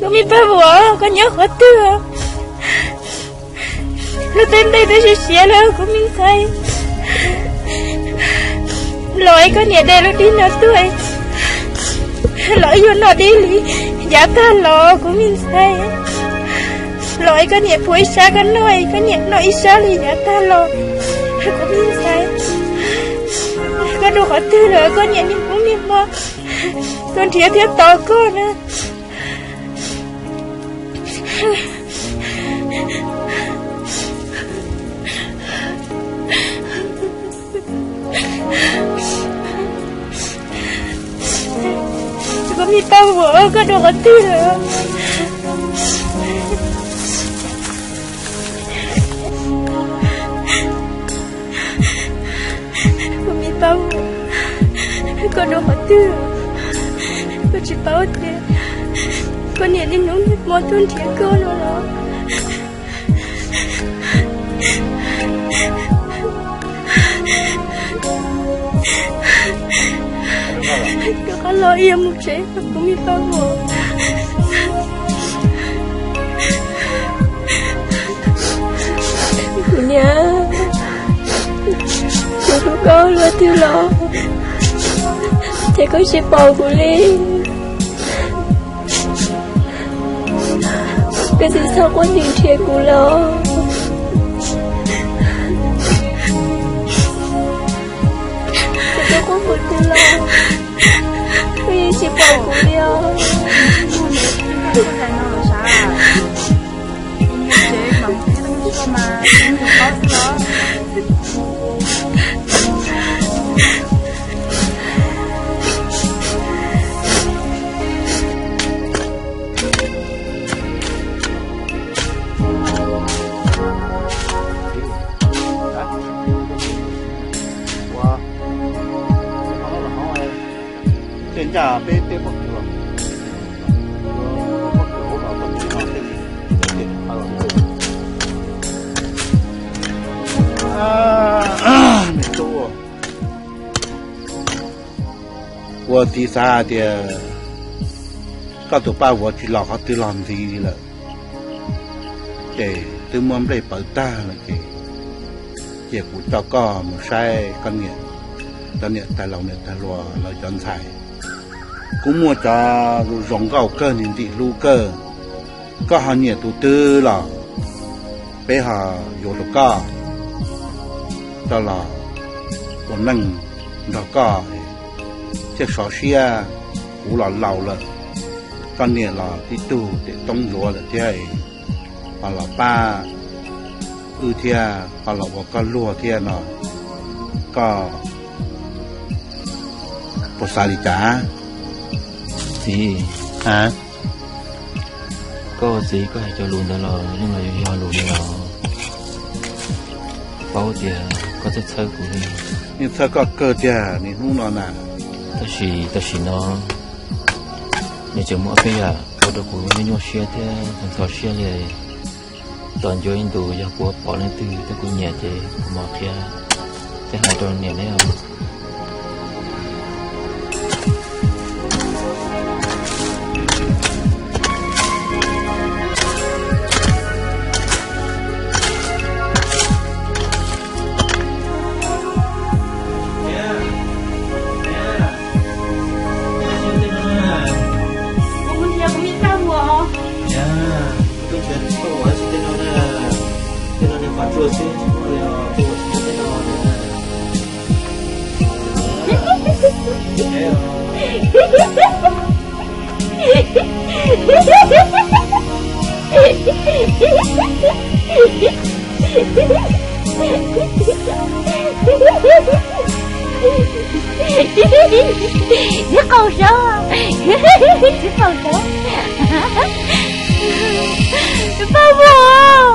Kuv me paj vuam, koj nyob qhov twg? Lub teb nplej twb siav siav lawm kuv me ntxhais. Los es koj niam de lub dib no tuaj, los yuav noj dib li yav tag los kuv me ntxhais. Los es koj niam puag ib sab koj noj, koj niam noj ib sab li yav tag los kuv me ntxhais. Koj dua qhov twg lawm? Koj niam niaj hnub niaj hmo tuaj nrhiav thiab tos koj na. Kuv me paj vuam, koj dua qhov twg lawm? Kuv me paj vuam, koj dua qhov twg? Koj tsis paub tias koj niam niaj hnub niaj hmo tuaj nrhiav koj no los? Rov qab los ib yam mus tsev, kuv me paj vuam. Kuv niam, kuv hlub koj luaj twg los ces koj tsis pom kuv li. Koj tsis txhob quaj nws nrhiav kuv los. Koj quaj kuv twg los koj yeej tsis pom kuv li os. Ua tib xav tias koj tus paj vuam tsis los qhov twg los ntxiv li lawm, ces twb muab nplej pawv tag lawm ces, ces kuv coj koj mus saib koj niam, cov niam tais laus niam tais hluas lawv cov ntxhais. Kuv muaj cov zoo nkauj kawg, nws ntim hlub kawg. Koj ho nyiam tus twg los peb ho yuav rau koj, coj los ua neej nrog koj thiaj sov siab. Kuv los laus lawm, koj niam los tib tug cem toob ntsuav lawm thiab, ho los pab wb thiab ho los ua koj luag thiab no, koj puas xav li cas? Txiv, a, koj ua txiv koj hais cov lus ntawd los yeej los yog lus li los? Paub tias koj txhawj txhawj kuv li. Yeej txhawj koj kawg tiag niaj hnub no na. Tab sis tam sim no nws tseem muaj ob peb yam ua rau kuv nyuaj nyuaj siab thiab ntxhov siab li. Tos ncua ib ntus yog kuv pom leej twg thiab kuv nyiam ces kuv mam qhia thiab hais rau niam neb os. Txiv qaug zog, txiv qaug zog, paj vuam.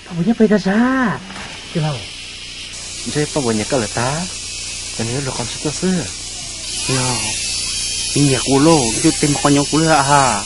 Paj vuam nyob pem tag zag. Tij laug, ntshe paj vuam nyiam koj lawm tag, cov niag lub qhov ntxhia tuaj xwb. Yog, nws nyiam kuv lauj, nws twb tig mus qhov nyob kuv lawm has.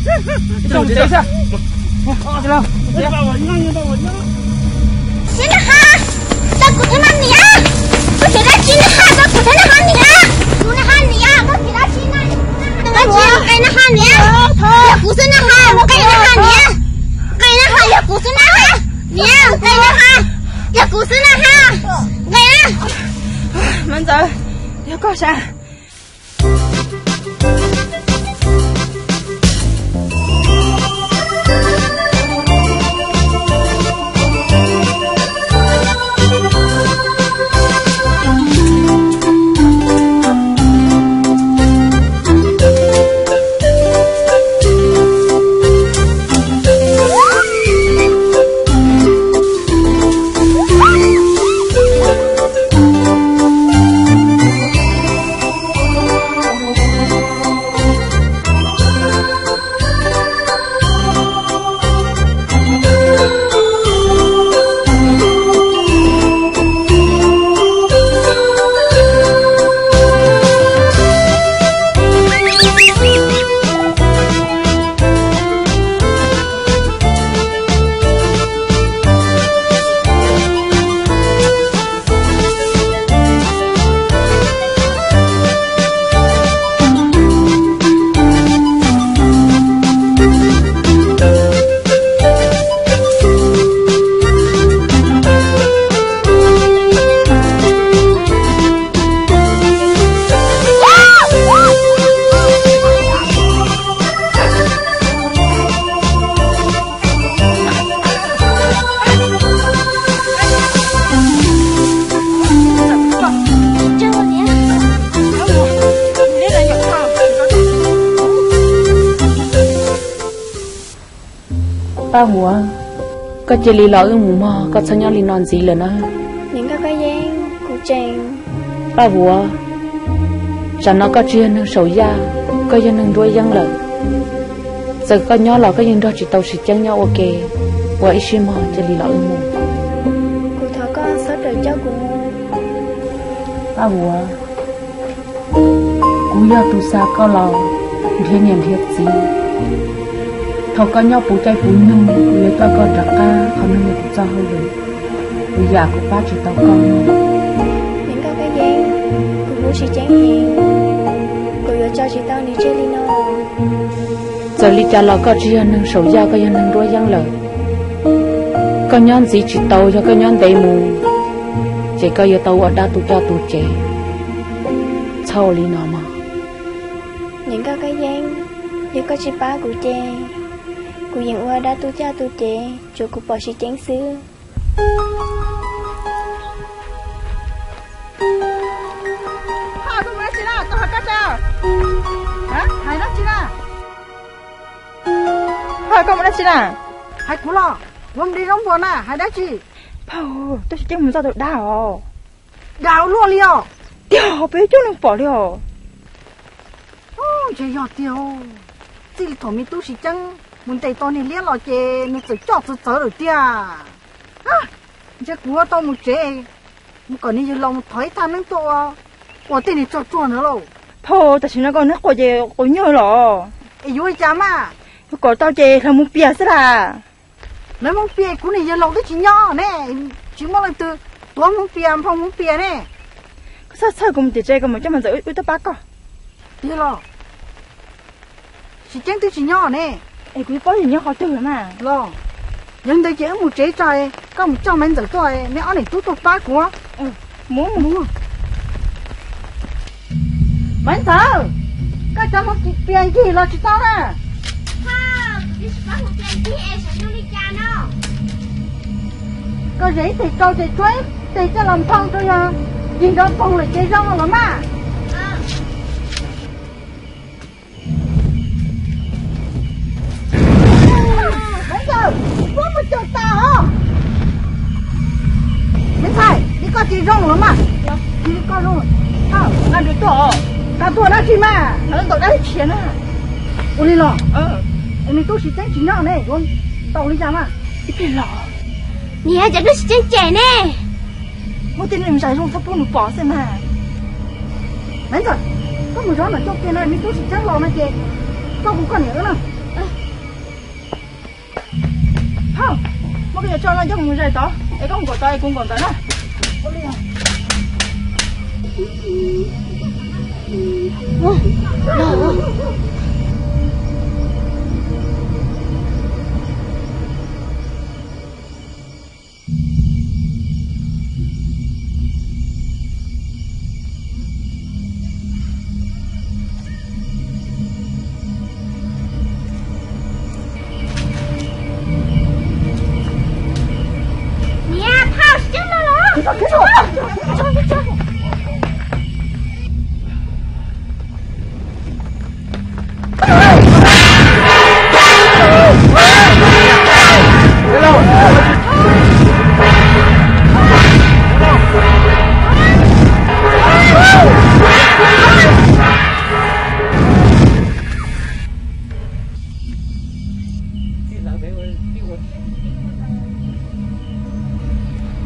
Tsis na ha, tau kuv thiab na niam. Koj khiav dab tsi na ha, tau kuv thiab na ha niam. Kuv na ha niam, koj khiav dab tsi na. Koj tsis nqe na ha niam. Yog kuv xwb na ha, nqe na ha niam. Nqe na ha, yog kuv xwb na ha. Niam, nqe na ha, yog kuv xwb na ha. Nqe na. Maiv Ntxawm, yog koj sas. Paj Huav, koj cia li los wb mus mog, koj txhob nyob li no ntxiv lawm na. Niam Nkauj Kab Yeeb, kuv tseem... Paj Huav, tsam no koj tsis yog neeg saum yaj, koj yog neeg nruab yeeb lawm. Txawm koj nyob los koj yeej nrog tsis tau Siv Ceeb nyob ua ke, ua ib siab mog, cia li los wb mus. Kuv thov koj txhob rawm coj kuv mus. Paj Huav, kuv yog tus xa koj los nrhiav niam nrhiav txiv. Thaum koj nyob puv caij puv nyoog, kuv yuav coj koj rov qab qhov no yog kuv txoj hauj lwm, kuv yam kuv pab tsis tau koj no. Niam Nkauj Kab Yeeb, kuv hlub Siv Ceeb heev, kuv yuav tso tsis tau nws tseg li no. Txawm li cas los koj tsis yog neeg saum yaj, koj yog neeg nruab yeeb lawm. Koj nyob ntxiv tsis tau, yog koj nyob ntev mus, ces koj yuav tau ua dab tu coj tu cev. Txhob ua li no mog. Niam Nkauj Kab Yeeb, yog koj tsis pab kuv ces kuv yeej ua dab tu coj tu cev, tsuav kuv pom Siv Ceeb xwb. Koj mus dab tsi na? Koj hais dab tsi? Hais dab tsi na? Koj mus dab tsi na? Hais kuv los, kuv mus de zaub npua na, hais dab tsi? Phauj, tub Siv Ceeb mus txog tus dab os. Dab ua luaj li os. Tiag, peb coob leej pom li os. Ntshe yog tiag. Txij li thaum me tub Siv Ceeb mus ntes tau niag liab los ces nws txawm coj txawv txawv lawm tiag. Ntshe kuv yuav tau mus tsev, mus kom niag yawg laus mus thov ib thaj neeb tuaj ua, ua tej niag tsog tsuag ntawd lauj. Phauj, tam sim no koj neb quaj ces quav nyuaj los. Es yuav ua cas mas? Yuav kom tau ces hlawv hmoov pias xwb las. Hlawv hmoov pias, kuv niag yawg laus twb tsis nyob ne, tsis muaj leej twg tuav hmoov pias, nphoo hmoov pias ne. Koj txhob txhawj, kuv mus tim tsev, kuv mam coj Maiv Ntxawm wb twb pab koj. Tiag los? Siv Ceeb twb tsis nyob ne. Es kuv twb paub yog nyob qhov twg lawm mas. Los, yog li ntawd ces wb mus tsev tso, koj mus coj Maiv Ntxawm tuaj, neb ob niam tub tuaj pab kuv. Mus, mus. Maiv Ntxawm, koj cov hmoov pias ncig los tsis tau na. Koj zes ib teg rau ces tsuab ib teg coj los nphoo rau, yog ncig nrov poog lawm ces zoo los mas. Maiv Ntxawm, muab mus caum tas os. Me ntxhais, li koj ces zoo los mas. Li koj zoo. Nqa nws tuaj, nqa tuaj dab tsi mas? Ntaus dab tsi khiav na. Ua li los? Ua li tub Siv Ceeb tsis nyob ne, yuav ntaus li cas mas? Ib pliag los. Niam, cas tub Siv Ceeb cem ne. Muab tej neeg zais zoo txhob pub nws pom xwb mas. Maiv Ntxawm, koj mus zov ntawm coj kiag na, me tub Siv Ceeb los no ces koj hu koj niam wb na. Phauj, muab koj cov tshuaj no coj mus zais tod, es koj mus nkaum tod es kuv nkaum ntawd na. Niam, phauj, Siv Ceeb los lawm.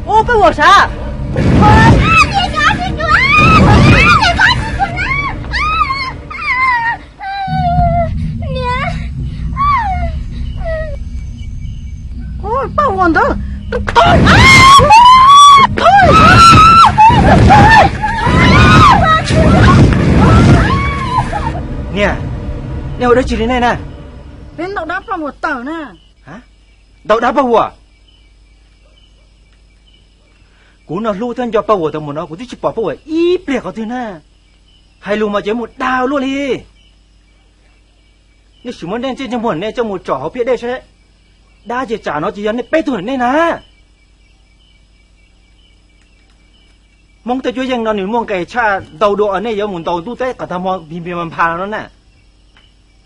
Ub, peb ua sav? Paj Huas ntawd. Niam, nej ua dab tsi li nej na? Peb ntaus dab Paj Huas tawm na. Ntaus dab Paj Huas? Kuv no hlub thiab nco Paj Huas tas mus no kuv twb tsis pom Paj Huas ib pliag qhov twg na. Hais lus mas ces mus dag luaj li. Nej sim muab nej ntsej muag nej coj mus tsom hauv phiaj dej seb. Dab ces tsam no ces yog nej peb tug nej na. Hmoob tej cuab yeej no nws muaj nqis tshaj ntau dua nej yuav mus ntaus ntuj teb qhov tag hmo npig npig npha no na.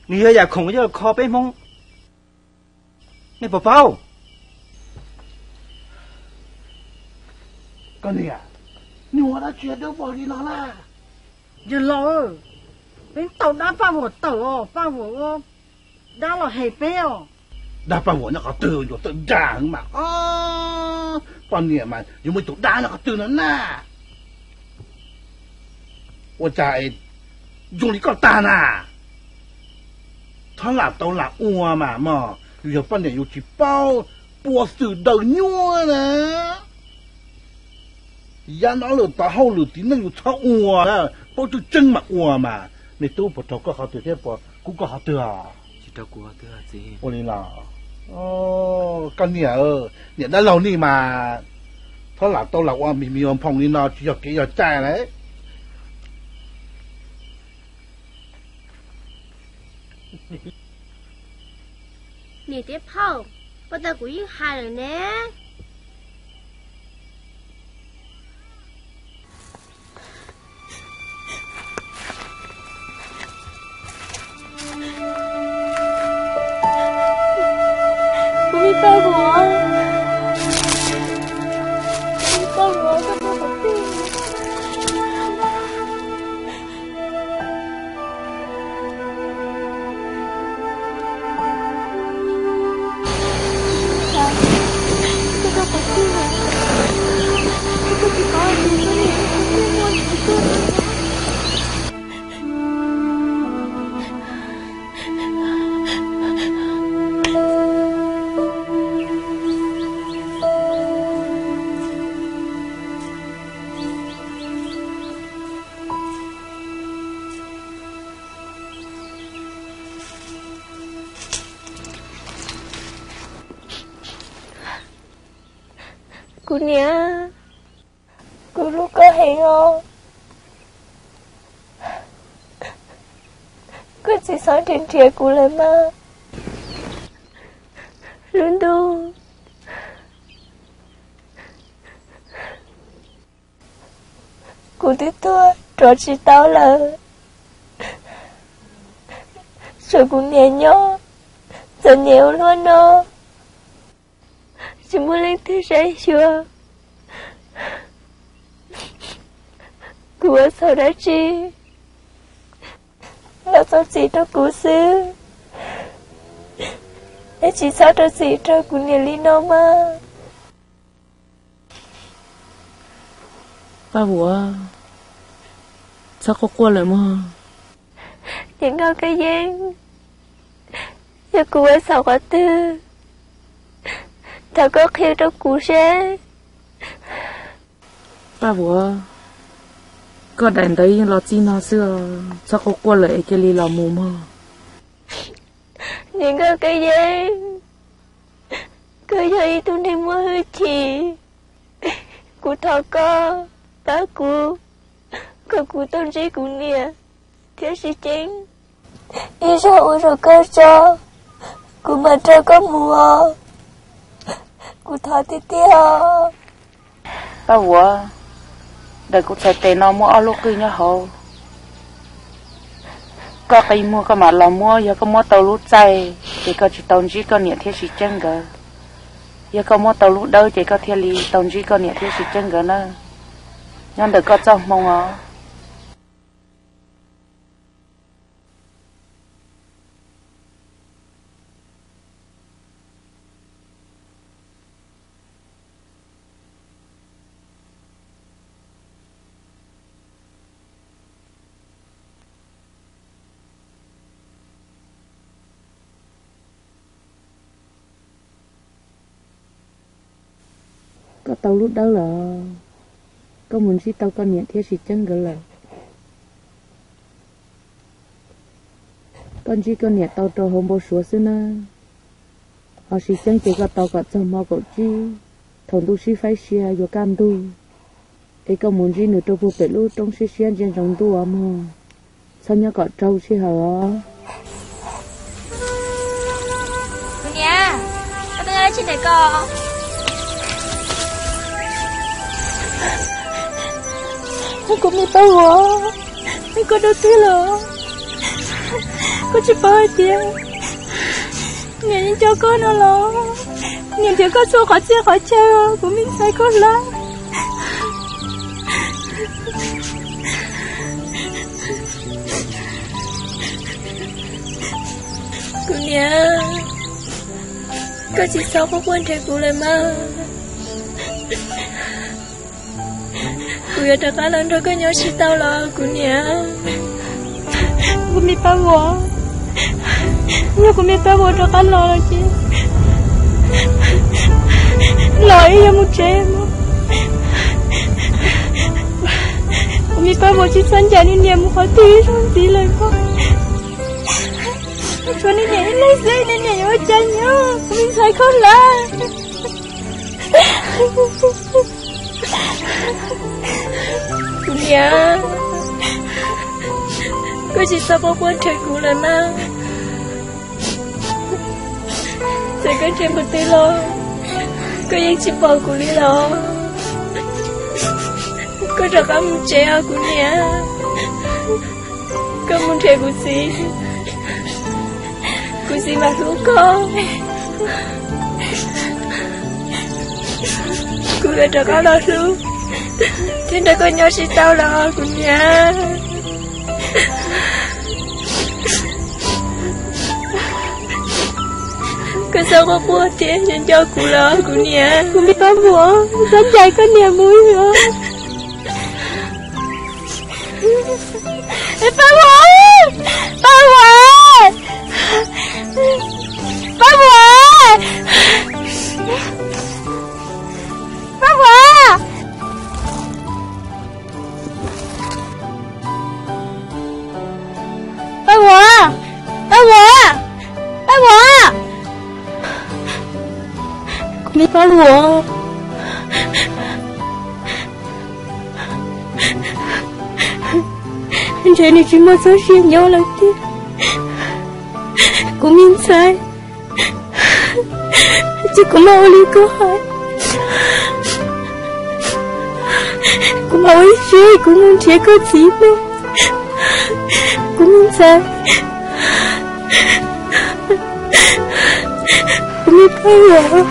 Nws yog yam khoom coj los kho peb Hmoob. Nej puas paub? Koj niam, nyuag dab tsi dawb vog li no na? Yawg laus, peb tau dab Paj Vuam tawm os, Paj Vuam ua dab los hem peb os. Dab Paj Vuam nyob qhov twg, yuav tawm dag mas. Poj niam mas yuav muaj ib tug dab nyob qhov twg no na? Ua cas zoo li koj tag na? Txhob lam tau lam ua mas mog, yus yog poj niam yus tsis paub pua xwm daws nyuaj na. Yav no lawm tau hauj lwm txiv neej yus txhob ua, paub tseeb tseeb mas ua mas. Me tub, puas raug koj qhov twg thiab puas kub koj qhov twg os? Ua li los, koj niam, niam dab laug nej mas txhob lam tau lam ua mis mis nphoo li no tsis yog kev yog cai lawm. Niam thiab phauj, koj tau kuv yeej hais lawm ne. Kuv niam, kuv hlub koj heev os. Koj tsis txhob nrhiav nrhiav kuv lawm mas. Lub ntuj, kuv twb tuag rov tsis tau lawm. Tshuav kuv niam nyob, txom nyem ua luaj no, tsis muaj leej twg saib xyuas. Kuv ua txhaum dab tsi, los txhob txim rau kuv xwb, es tsis txhob rau txim rau kuv niam li no mas. Paj Vuam, txhob quaj quaj lawm mog. Niam nkauj Kab Yeeb, yog kuv ua txhaum qhov twg, thov koj qhia rau kuv seb. Paj Vuam, koj daim ntawv yeej los txij no xwb os, txhob quaj quaj lawm es cia li los mus mog. Niam nkauj Kab Yeeb, koj yog ib tug neeg muaj hwj chim, kuv thov koj pab kuv kom kuv tau ntsib kuv niam thiab Siv Ceeb. Ib zaug ua rau koj tso, kuv mam nrog koj mus os. Kuv thov tiag tiag os. Paj Vuam, ntawm kuv txhais tes no muaj ob lub qwj nyob hauv. Koj qi muag koj mam los muab, yog koj muab tau lub txaij ces koj tsis tau ntsib koj niam thiab Siv Ceeb nkawd. Yog koj muab tau lub dawb ces koj thiaj li tau ntsib koj niam thiab Siv Ceeb nkawd na. Nyob ntawm koj txoj hmoo os. Koj tau lub dawb lawm, koj mus ntsib tau koj niam thiab Siv Ceeb nkawd lawm. Koj ntsib koj niam tau rau hauv npau suav xwb na. Ho Siv Ceeb ces koj tau kom txog hmo kaum tsib, thaum ntuj sib faib sia yuav kaj ntug, es koj mus ntsib nws rau puag pem lub roob siab siab ntsia ntsoov ntuj os mog. Txhob nyob kom raug sij hawm os. Kuv niam, koj tuaj nyob dab tsi ntawm ko? Kuv me Paj Vuam, koj dua twg lawm? Koj tsis paub hais tias Niam yeej coj koj no los, niam nrhiav koj txhua qhov txhia qhov chaw, kuv me ntxhais koj hlub. Kuv niam, koj tsis txhob quaj quaj nrhiav kuv lawm mas. Kuv yuav rov qab los nrog koj nyob tsis tau los kuv niam. Kuv me Paj Huam, yog kuv me Paj Huam rov qab los los ces los wb yuav mus tsev. Kuv me Paj Huam tsis txhob ncaim niam mus qhov twg ib zaug ntxiv lawm koj. Tshuav niam ib leeg xwb, niam yuav ua cas nyob, kuv me ntxhais koj hlub. Kuv niam, koj tsis txhob quaj quaj nrhiav kuv lawm na. Txawm koj nrhiav qhov twg los koj yeej tsis pom kuv li los. Koj rov qab mus tsev os kuv niam. Koj mus nrhiav kuv txiv, kuv txiv mam hlub koj. Kuv yuav rov qab los hlub thiab nrog koj nyob tsis tau los kuv niam. Koj txhob quaj quaj thiab nco nco kuv los kuv niam. Kuv me Paj Huam, txhob ncaim koj niam mus os. Paj Huam, Paj Huam, Paj Huam, Paj Huam. Paj Huam, Paj Huam, Paj Huam. Kuv me Paj Huam, ntshe nws tsis muaj txoj sia nyob lawm tiag. Kuv me ntxhais, ces kuv mam ua li koj hais. Kuv mam ua ib siab kuv mus nrhiav koj txiv mog, kuv me ntxhais. Kuv me Paj Huam.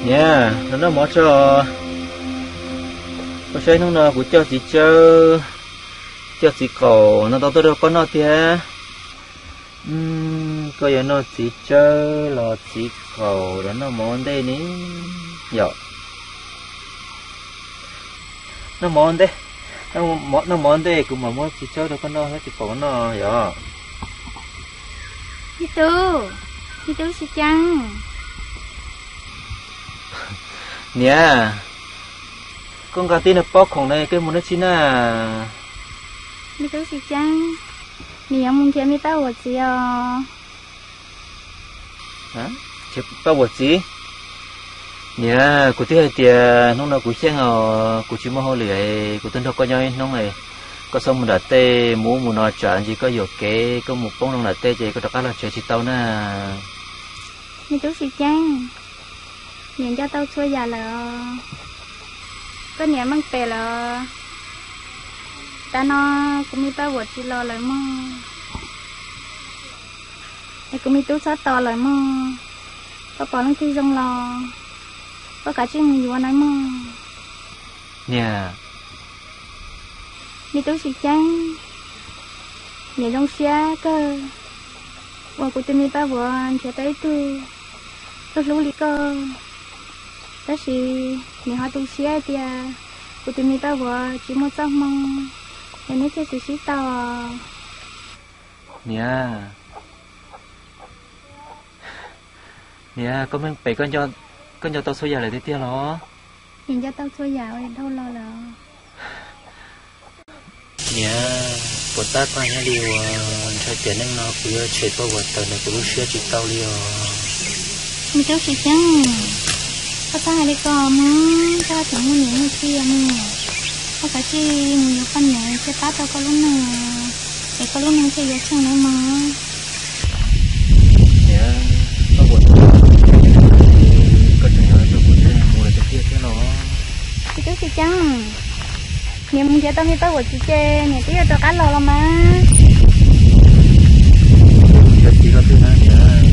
Niam, los noj mov tso. Koj saib hnub no kuv coj txiv tsawb, coj txiv qaum no tau tuaj rau koj noj tiag. Koj yuav noj txiv tsawb los txiv qaum los noj mov ua ntej ne? Yom, noj mov ua ntej, noj mov ua ntej kuv mam muab txiv tsawb rau koj noj thiab txiv qaum noj yom. Me tub, me tub Tsis Ceeb. Niam, koj nqa tib niag pob khoom no koj mus dab tsi na? Me tub Tsis Ceeb, niam yuav mus nrhiav me Paj Huam txiv os. Paj Huam txiv? Niam, kuv twb hais tias hnub no kuv xyeej os, kuv tsis muaj hauj lwm, kuv tuaj nrog koj nyob ib hnub, koj txhob mus nram tej mus ub mus no tsam ntsis koj yuam kev koj mus poob rau nram tej ces koj rov qab los tsev tsis tau na. Me tub Sis Ceeb, niam nco tau txhua yam lawm os. Koj niam meej pem lawm os. Tav no kuv me Paj Vuam tsis los lawm mog, es kuv me tub txhob tos lawm mog. Koj pom leej twg zoo los koj kav tsij mus yuav nawb mog. Niam, me tub Sis Ceeb, niam zoo siab kawg uas kuv tus me Paj Vuam nrhiav tau ib tug hlub hlub li koj. Tab sis niam ho tu siab tias kuv tus me Paj Vuam tsis muaj txoj hmoo, es neb thiaj tsis sib tau. Niam, niam, koj meej pem, koj nco tau txhua yam lawm tiag tiag los? Niam nco tau txhua yam uas dhau los lawm. Niam, puas tab koj nyob li uas ntshai tias neej no kuv yuav tshem Paj Vuam tawm ntawm kuv lub siab tsis tau li os. Me tub Sis Ceeb, koj txhob hais li ko mog, koj tseem muaj niam muaj txiv mog. Koj kav tsij mus yuav poj niam thiaj pab tau koj lub neej, es koj lub neej thiaj yuav tsheej nawb mog. Niam, Paj Vuam, koj tseem yuav rau kuv mus lawm tiag tiag thiab los? Me tub Sis Ceeb, niam mus nrhiav tau me Paj Vuam txiv ces niam twb yuav rov qab los los mas. Txiv koj twg na niam?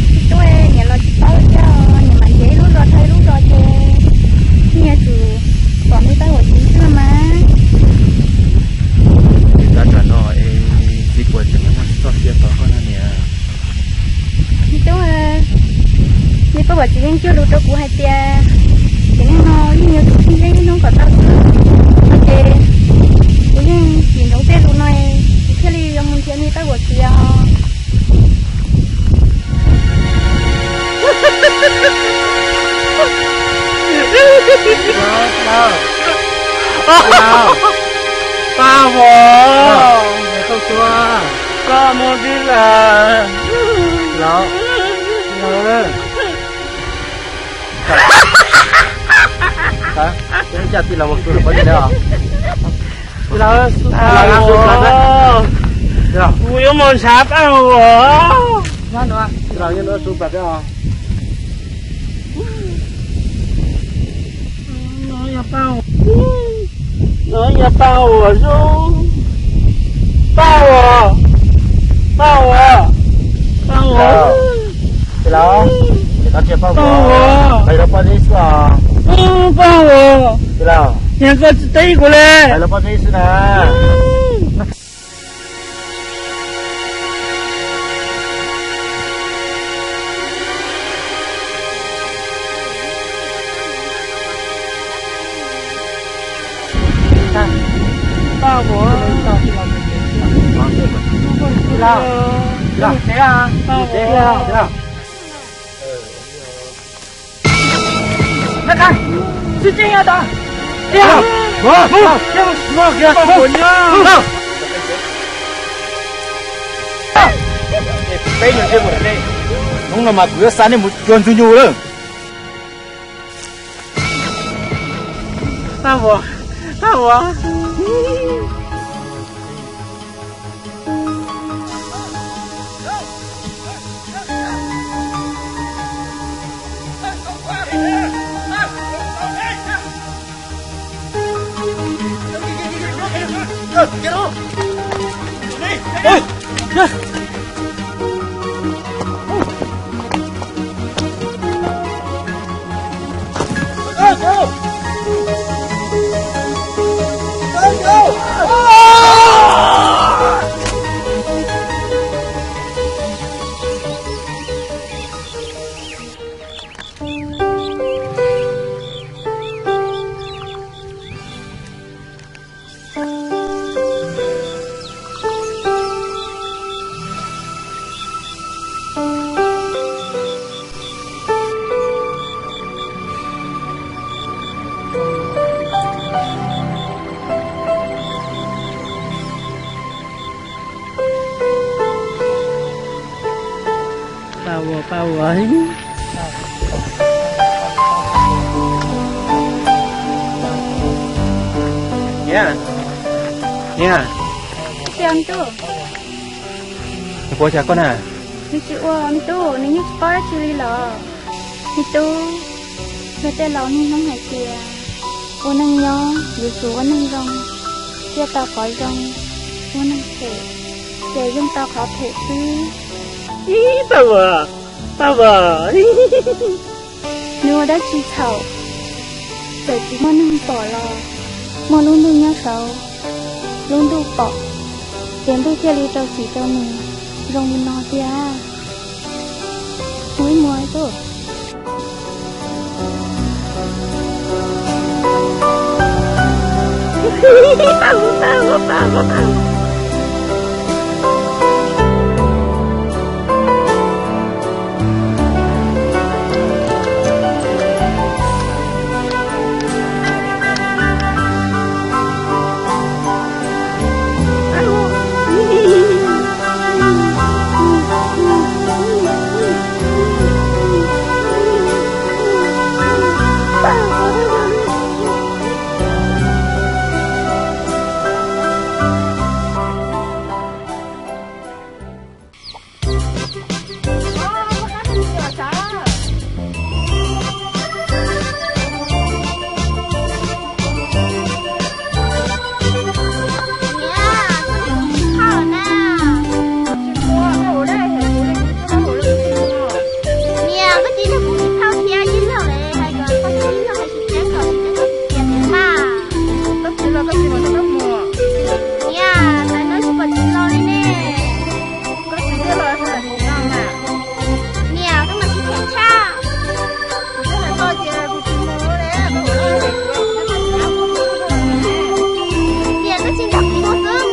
Tsis tub, niam los tsis paub thiab, niam mam nrhiav ib lub zos dhau ib lub zos ces yeej yuav tsum pom me Paj Vuam txiv xwb los mas. Tab tsam no es txiv Paj Vuam tseem muaj txoj sia tos koj no niam. Me tub, me Paj Vuam txiv yeej cog lus rau kuv hais tias, tiam neej no yeej yuav tsum sib ntsib ib hnub kom tau xwb. No ces kuv yeej tsis ntsoov tej lus no, kuv thiaj li yuav mus nrhiav me Paj Vuam txiv os. Paj Vuam, koj mus dab tsi lawm? Los, los. Tij laug, kuv yuav mus ntshav Paj Vuam. No yog Paj Vuam zoo. Paj Vuam, Paj Vuam, Paj Vuam. Tij laug, Paj Vuam, hais rau poj niam xwb os. Paj Vuam, tij laug, yog koj tsis teb kuv li, hais rau poj niam xwb na. Paj Vuam, Paj Vuam. Sib tseeb tas. Hnub no mas kuv yuav xa nej mus cuag ntxwg nyug lawm. Paj Vuam, Paj Vuam. Paj Vuam, Paj Vuam. Niam, niam. Ua cas me tub? Nws puas cas koj na? Nws tsis ua me tub, nws yeej tsis paub dab tsi li los. Me tub, luag tej laus niaj hnub hais tias ua neej nyob yuav tsum ua neeg zoo, thiaj tau qhov zoo, ua neeg phem ces yeej tau qhov phem xwb. Ib, Paj Vuam, Paj Vuam. Nws ua dab tsi txhaum, txawm tsis muaj neeg pom los muaj lub ntuj nyob saud, lub ntuj pom, ces ntuj thiaj li rau txim rau nws zoo li no tiag. Mus ib muag tuj. Niam, koj tsis nrog kuv mus thauj thiab ib leeg es hais kom koj txiv los hais tsis tseeb kom tsis tseeb koj txiv tias thiab mas. Koj txiv los koj txiv mam rov qab mus. Niam, tam no tsis pom txiv los li ne. Koj txiv twb los tsis los mas. Niam, koj mas sib phem tshaj. Kuv twb hais koj tias kuv tsis mus li, koj ua li tias koj tsis nrog kuv mus xwb mus.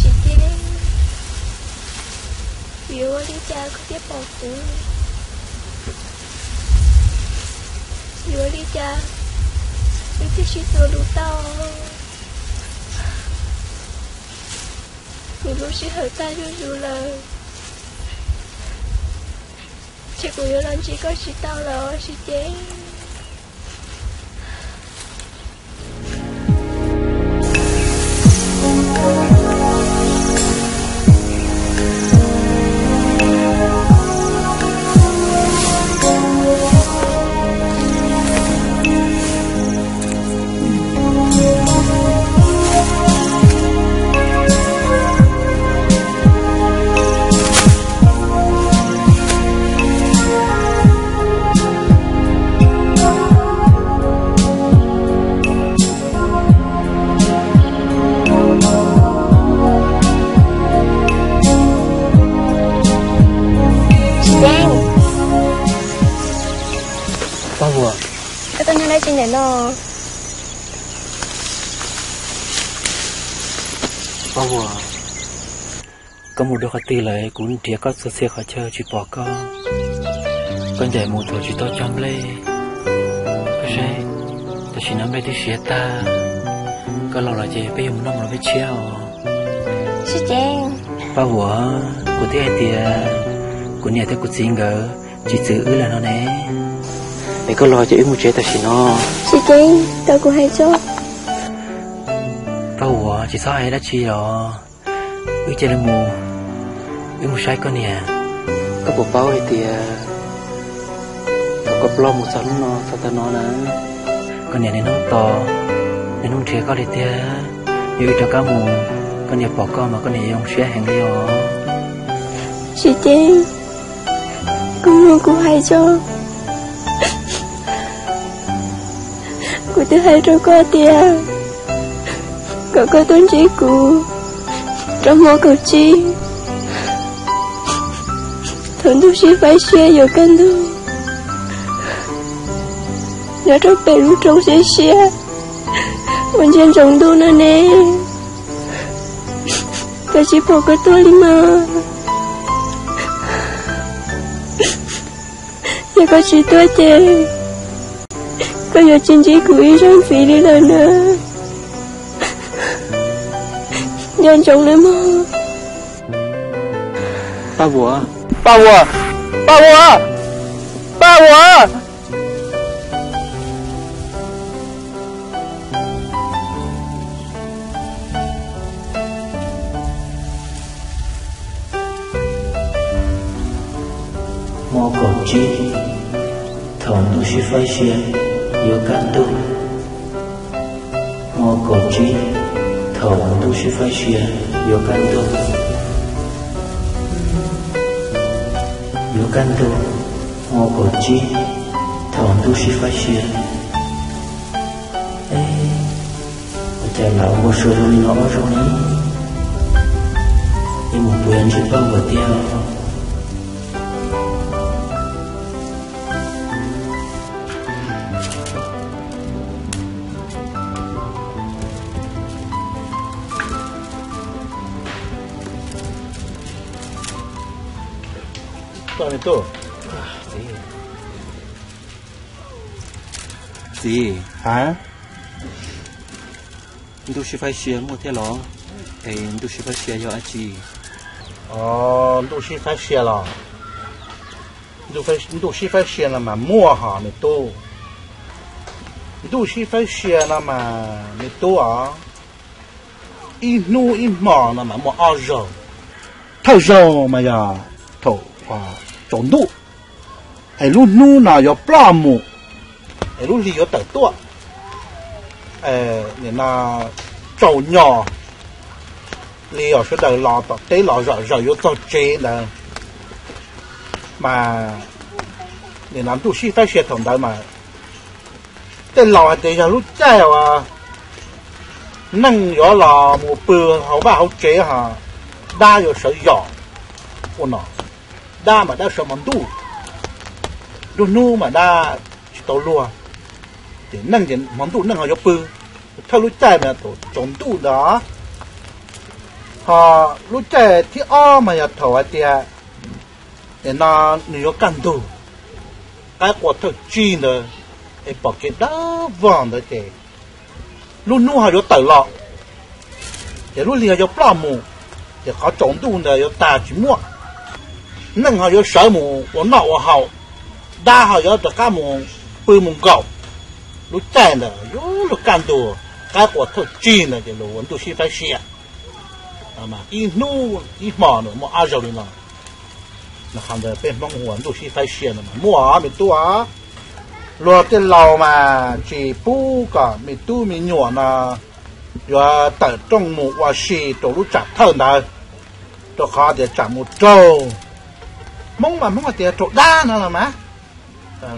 Tsis ceeb, yuav ua li cas koj thiaj pom kuv? Yuav ua li cas wb thiaj sib txuas lus tau? Kuv lub sij hawm tag zuj zus lawm, ces kuv yuav los ntsib koj tsis tau lawm Siv Ceeb. Tsis ceeb. Paj Vuam, koj tuaj nyob dab tsi ntawm no? Paj Vuam, koj mus dua qhov twg lawm? Kuv nrhiav koj txhua txhia qhov chaw tsis pom koj. Koj ncaim mus thaum tsis tau cog nplej. Koj saib, tam sim no nplej twb siav tag. Koj laus lawm ces peb yuav mus noj mov peb tshiab os. Sib ceeb. Paj Vuam, kuv twb hais tias kuv niam thiab kuv txiv nkawd tsis txwv wb lawm no ne. Es koj los ces wb mus tsev tam sim no. Sib ceeb, thov kuv hais tso. Paj Vuam, tsis txhob hais dab tsi os. Wb cia li mus, wb mus saib koj niam. Koj puas paub hais tias thaum koj ploj mus txog hnub no txog tav no na, koj niam niaj hnub tos Nws hnub nrhiav koj li tiag, yog wb rov qab mus, koj niam pom koj mas koj niam yuav zoo siab heev li os. Tsis ces, kuv hnub kuv hais tso, kuv twb hais rau koj tias kom koj tuaj ntsib kuv rau hmo kaum tsib, thaum ntuj sib faib siab yuav kaj ntug, nyob rau pem lub roob siab siab uas ntsia ntsoov ntuj no ne. Koj tsis pom koj tuaj li mas. Yog koj tsis tuaj ces koj yuav tsis ntsib kuv ib zaug ntxiv li lawm na. Nco ntsoov nawb mog. Paj Vuas, Paj Vuas, Paj Vuas, Paj Vuas. Hmo kaum tsib, thaum ntuj sib faib sia, yuav kaj ntug. Hmo kaum tsib, thaum ntuj sib faib sia, yuav kaj ntug. Yuav kaj ntug, hmo kaum tsib, thaum ntuj sib faib sia. Ua cas lam npau suav zoo li no ob zaug ne? Yuav mus puas yog ntsib Paj Vuas tiag? Txiv, txiv, ha, ntuj sib faib sia muaj thiab los? Es ntuj sib faib sia yog dab tsi? Ntuj sib faib sia los? Ntuj sib faib sia no mas muaj hos me tub. Ntuj sib faib sia no mas me tub os, ib hnub ib hmo no mas muaj ob zaug. Thawj zaug mas yog thaum tsaus ntuj, es lub hnub no yuav ploj mus, es lub hli yuav tawm tuaj, nim no tsaus nyos li os, sawv daws los tom teb los zom zaws yuav txog tsev ntawd. Mas nim no ntuj sib faib sia thaum ntawd mas tej laus hais tias yog lub caij uas neeg yuav los mus pw hauv vaj hauv tsev, ho dab yuav sawv yos ua no, dab mas dab sawv hmo ntuj, nruab hnub mas dab tsis tau luag, ces neeg ces hmo ntuj neeg ho yuav pw. Thawj lub caij mas thaum tsaus ntuj ntawd, ho lub caij thib ob mas yog thaum hais tias nim no nws yuav kaj ntug, qaib qua thawj tsig ntawd, es pom kev dawb vog ntawd ces lub hnub ho yuav tawm los, ces lub hli ho yuav ploj mus, ces qhov tsaus ntuj ntawd yuav tag tsis muaj, neeg ho yuav sawv mus ua noj ua haus, dab ho yuav rov qab mus pw mus nkaum. Lub caij ntawd yuav luag kaj ntug, qaib qua thawj tsig ntawd ces luag ua ntuj sib faib sia. Ib hnub ib hmo nws muaj ob zaug li no. Qhov ntawd peb Hmoob hu ua ntuj sib faib sia no mas muaj me tub. Luag tej laus mas tsis pub kom me tub me nyuam no yuav tawm rooj mus ua si rau lub tsam thawj ntawd, rau qhov tias tsam mus raug, Hmoob mas Hmoob hais tias raug dab no los mas,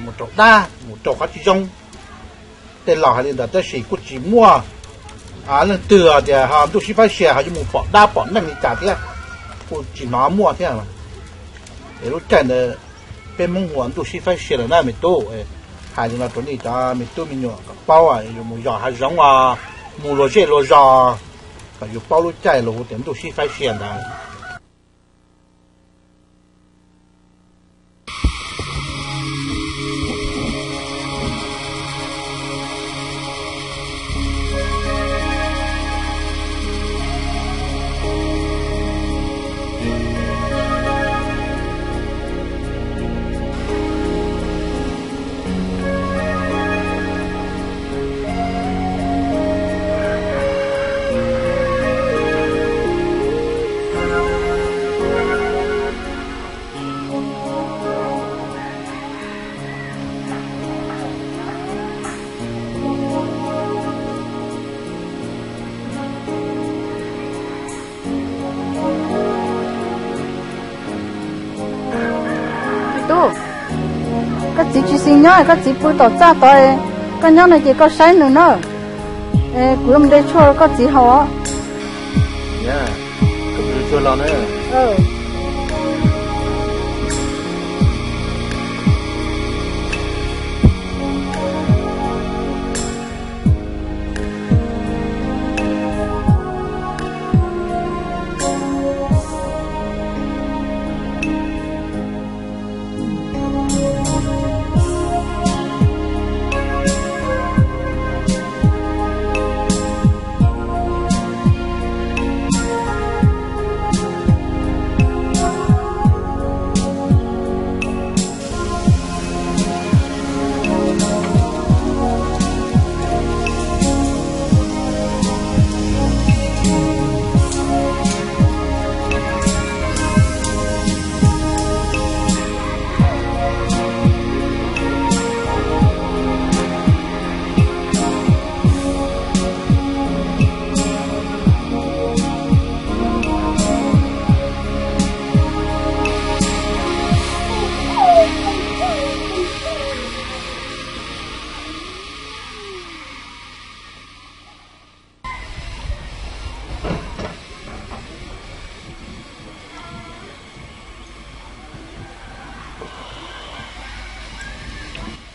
mus raug dab, mus raug qhov tsis zoo. Tej laus hais li ntawd tab sis kuj tsis muaj leej twg tias ho ntuj sib faib sia ho yuav mus pom dab pom neeg li cas thiab, kuj tsis hnov muaj thiab. Es lub caij ntawd peb Hmoob hu ua ntuj sib faib sia lawm na me tub. Hais li no rau nej cov me tub me nyuam kom paub, yus mus yos hav zoov os, mus luag zej luag zos, kom yus paub lub caij luag hu tias ntuj sib faib sia ntawd. Nyob koj txiv pw tom txaj tod, koj nyob no ces koj saib nws na. Kuv yuav mus de tshuaj rau koj txiv haus.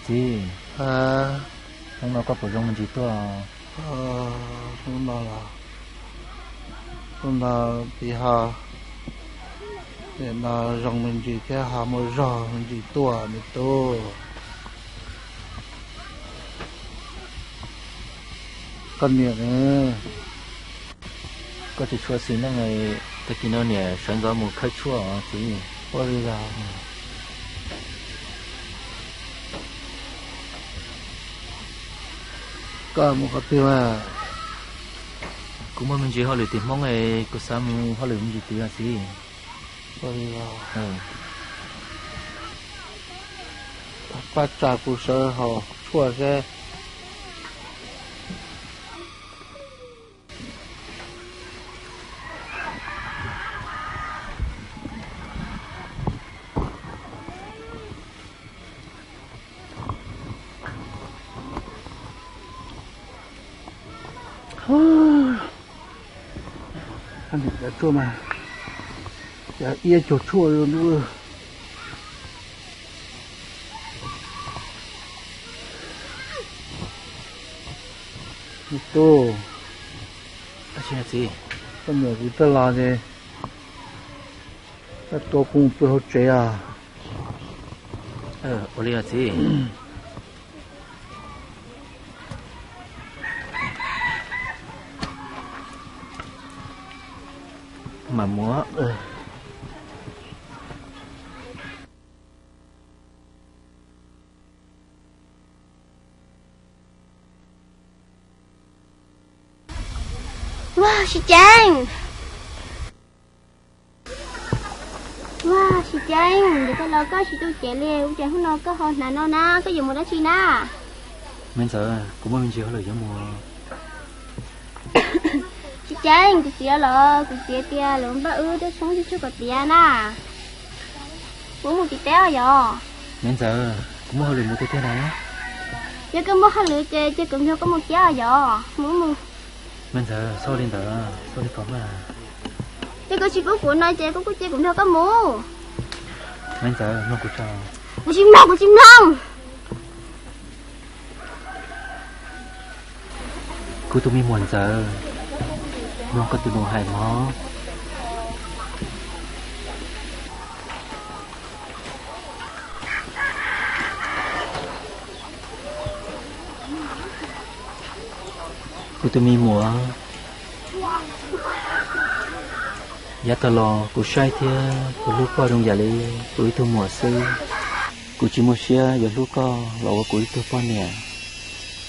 Txiv, hnub no koj puas zoo me ntsis tuaj? Hnub no, hnub no tiv ha, nim no zoo me ntsis thiab, ha muaj zog me ntsis tuaj me tub. Koj niam ne? Koj tsis tshua xis neej, tag kis no niam sawv ntxov mus khawb tshuaj os txiv. Ua li los, koj mus qhov twg mas? Kuv muaj me ntsis hauj lwm tim Hmoob, kuv xav mus hauj lwm me ntsis tid os txiv. Ua li los, pab tsa kuv sawv haus tshuaj seb. Cov tshuaj mas cov iab cuag tshuaj li. Tub, koj niam kuv twb los ces koj tua kuv mus pw hauv tsev os. Ua li os txiv. Mam mus. Ua, Siv Ceeb! Ua, Siv Ceeb, ntev tas los koj tsis tu cev li, ua cas hnub no koj ho hnav no na, koj yuav mus dab tsi na? Me ntxawm, kuv muaj me ntsis hauj lwm yuav mus. Siv Ceeb, kuv txiv los, kuv txiv tias lawv npaj wb tej tshoob tej tshuaj kom tiav na. Kuv mus tim teb os yom. Me ntxawm, kuv muaj hauj lwm mus tiag tiag na. Yog koj muaj hauj lwm ces cia kuv nrog koj mus thiab os yom. Mus mus. Me ntxawm, txhob li ntawd, txhob li ko mas. Yog koj tsis pub kuv no ces koj kuj cia kuv nrog koj mus. Me ntxawm, mloog kuv tso. Kuv tsis mloog, kuv tsis mloog. Kuv tus me muam ntxawm, mloog koj tus nus hais mog. Kuv tus me muam, yav tas los kuv saib thiab kuv hlub koj zoo yam li kuv ib tug muam xwb. Kuv tsis muaj siab yuav hlub koj los ua kuv ib tug poj niam,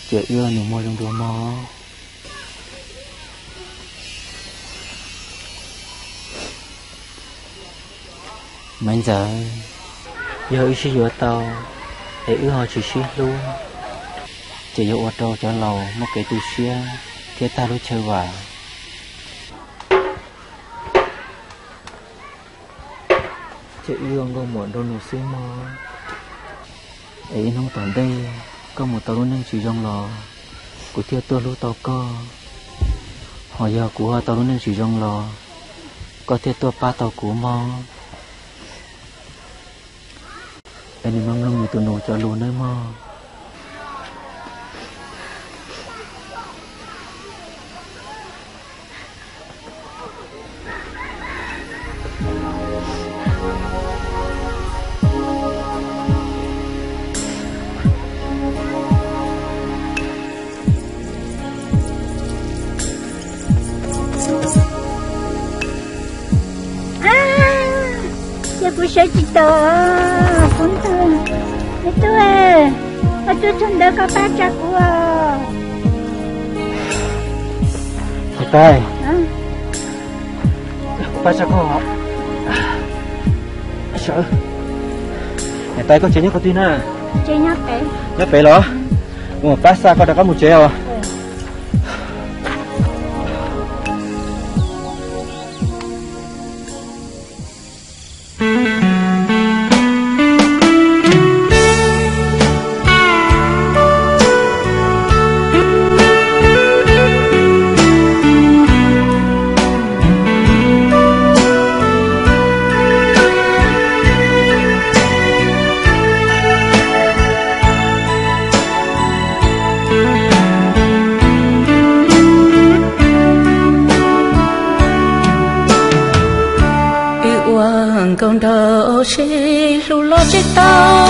ces wb nus muag zoo dua mog. Maiv Ntxawm, yog wb sib yuav tau es wb ho tsis sib hlub, ces yuav ua rau cov laus muaj kev tu siab thiab tag lub chaw vam. Ces wb ua nkauj muam nraug nus xwb mog. Es ib hnub tom ntej koj mus tau lub neej tsis zoo los kuv thiaj tuaj hlub tau koj, ho yog kuv ho tau lub neej tsis zoo los koj thiaj tuaj pab tau kuv mog. Es nws mloog mloog nws tus nus cov lus nawb mog. Ces kuv sawv tsis tau, kuv ntug. Me tub, koj tuaj txog ntawd koj pab tsa kuv os. Niam tais, kuv pab tsa koj. Niam tais, koj tsev nyob qhov twg na? Nyob pem los? Kuv mam pab xa koj rov qab mus tsev os. Wb ua nkauj nraug sib hlub los tsis tau,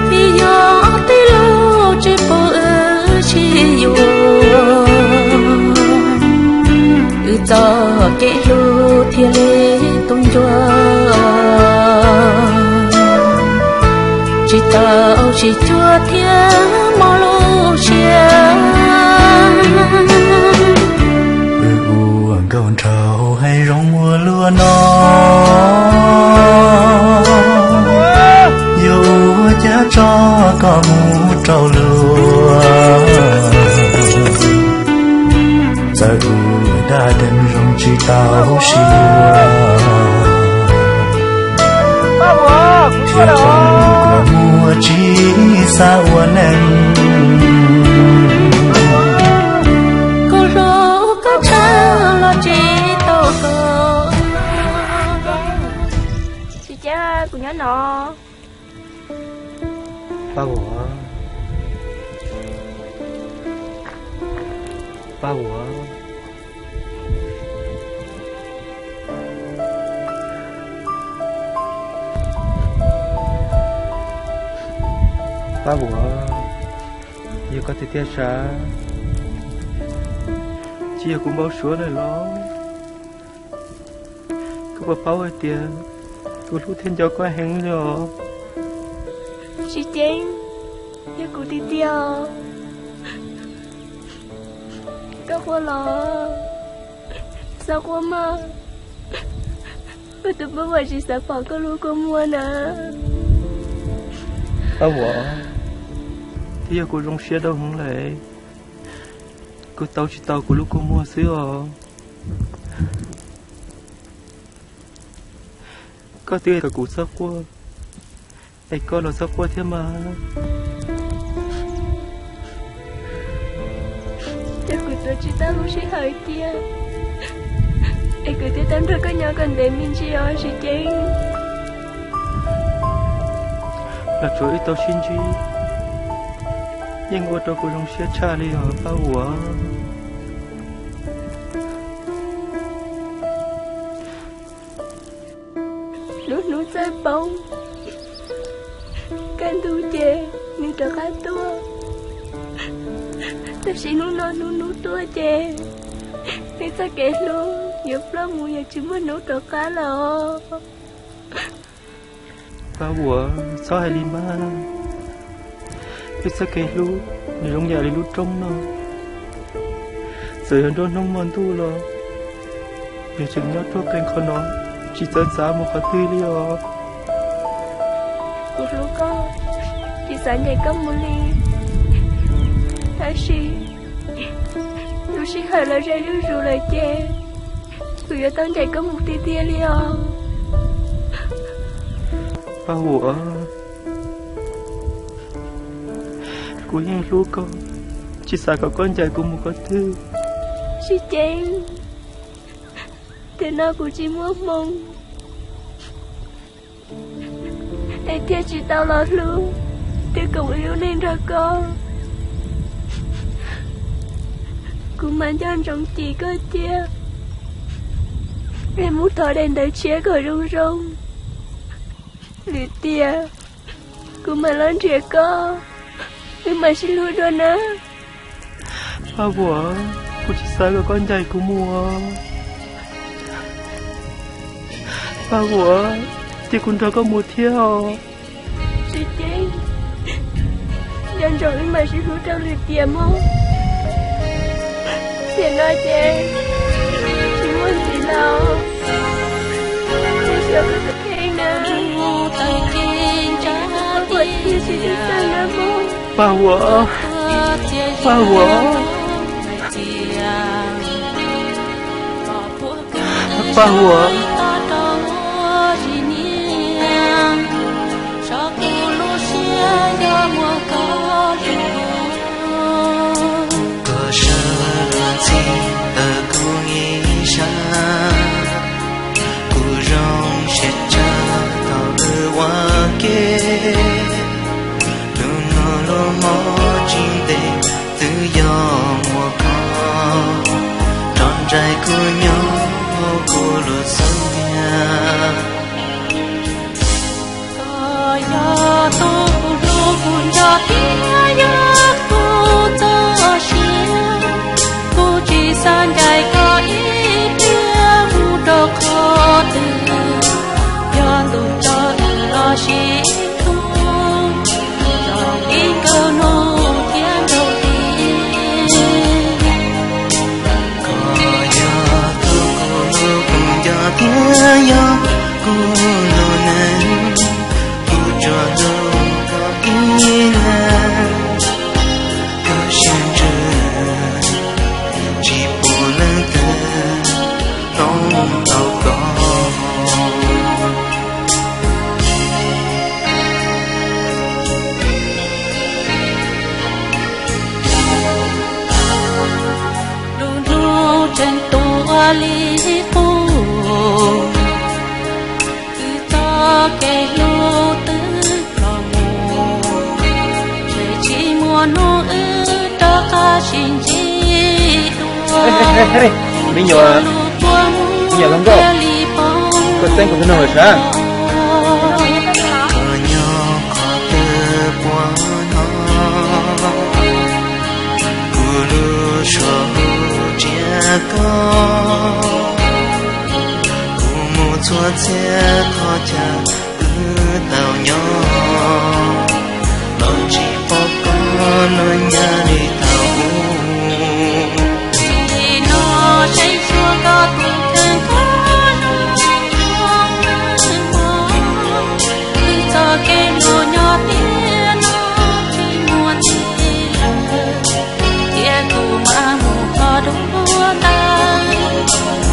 vim yog tej lus tsis pub wb sib yuav, wb txoj kev hlub thiaj li tu ncua. Tsis tau tsis cuag thiab mob lub siab. Wb ua nkauj nraug hais zoo ua luaj no, yuav ua cas tso koj mus rau luag. Txawm ua dab deev zoo tsis tau siab, thiab zoo kua muag tsis xav ua neej. Kuv hlub koj tshaj los tsis tau koj. Tsis cas, kuv nyob no. Paj Vuam, Paj Vuam, Paj Vuam, yog koj tiag tiag sav, tsis yog kuv npau suav lawm los? Koj puas paub hais tias kuv hlub thiab nco koj heev li os? Tsis ceeb, yog kuv tiag tiag os. Koj quaj los? Txhob quaj mog. Kuv tus Paj Vuam tsis xav pom koj lub kua muag na. Paj Vuam, twb yog kuv zoo siab dua heev lawm, kuv tau tsis tau kuv lub kua muag xwb os. Koj twb kom kuv txhob quaj, es koj los txhob quaj thiab mas. Ces kuv tuav tsis tau lub sij hawm cia, es kuv thiaj tau nrog koj nyob kom ntev me ntsis os Tsis Ceeb. Los tsuav wb tau sib ntsib, yeej ua rau kuv zoo siab tshaj li os Paj Vuam. Lub hnub txawj poob, kaj ntug ces nws rov qab tuaj, tab sis hnub no hnub hnub tuaj ces peb txoj kev hlub yuav ploj mus, yuav tsis muaj hnub rov qab lawm os. Paj Vuam, txhob hais li mas. Peb txoj kev hlub nws zoo yam li lub roob no, txawm yog nruab hnub hmo ntuj los nws tseem nyob ruaj qees qhov no, tsis txawv txav mus qhov twg li os. Kuv hlub koj, tsis xav ncaim koj mus li, tab sis lub sij hawm los ze zuj zus lawm ces kuv yuav tau ncaim koj mus tiag tiag li os. Paj Huam, kuv yeej hlub koj, tsis xav kom koj ncaim kuv mus qhov twg. Tsis ceeb, tiam no kuv tsis muaj hmoo es thiaj tsis tau los hlub thiab koom ib lub neej nrog koj. Kuv mam nco ntsoov cim koj cia es mus thov daim ntawv tshiab kom zoo zoo. Lwm tiam kuv mam los nrhiav koj, wb mam sib hlub dua na. Paj Huam, kuv tsis xav kom koj ncaim kuv mus. Paj Huam, cia kuv nrog koj mus thiab os. Tsis ceeb, nco ntsoov wb mam sib hlub rau lwm tiam mog. Tiam no ces tsis muaj ntxiv los, tsis xyuas koj tus kheej na. Paj Huam, Paj Huam, Paj Huam. Paj Huam. Koj sawv los ntxiv tawm kuv ib sab, kuv zoo siab tshaj thaum wb ua ke. Lub hnub lub hmo tsis ntev twb yog muaj koj, nrog nraim kuv nyob hauv kuv lub xub ntiag. Koj yog tus kuv hlub kuv nco thiab yog kuv txoj sia. Kuv tsis xav ncaim koj ib pliag mus rau qhov twg, yog ntuj tso wb los sib hlub zoo li nkawm hnub thiab ntuj li. Koj yog tus kuv hlub kuv nco thiab yog kuv lub neej, kuv tsuas hlub koj ib leeg. Koj siab ntsws tsis pub leej twg hlub tau koj. Lub hnub tseem tuaj li qub, wb txoj kev hlub twb los mus, tsis muaj hnub wb rov qab sib ntsib dua. Me nyuam, me nyuam hluas nkauj, koj txeeb kuv tus noog lawm sav? Koj nyob qhov twg puas hnov kuv lub suab hu nrhiav koj? Kuv mus txhua txhia qhov chaw wb tau nyob, los tsis pom koj los nyab li thaum ub. Li no saib xyuas koj tus kheej koj zoo nyob, wb txoj kev hlub nyob tiag no tsis muaj ntxiv lawm. Tiam kuv mam mus koj dua ntawd,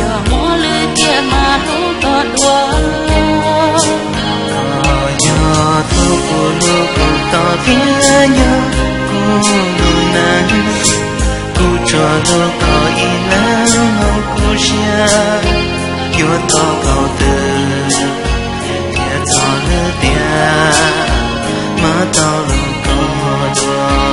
yog muaj lwm tiam mas hlub koj dua. Koj yog tus kuv hlub kuv tos thiab nyob kuv lub neej, kuv tsuas hlub koj ib leeg hauv kuv siab, yuav tau thaum twg thiaj txog lwm tiam, mam tau los koj dua.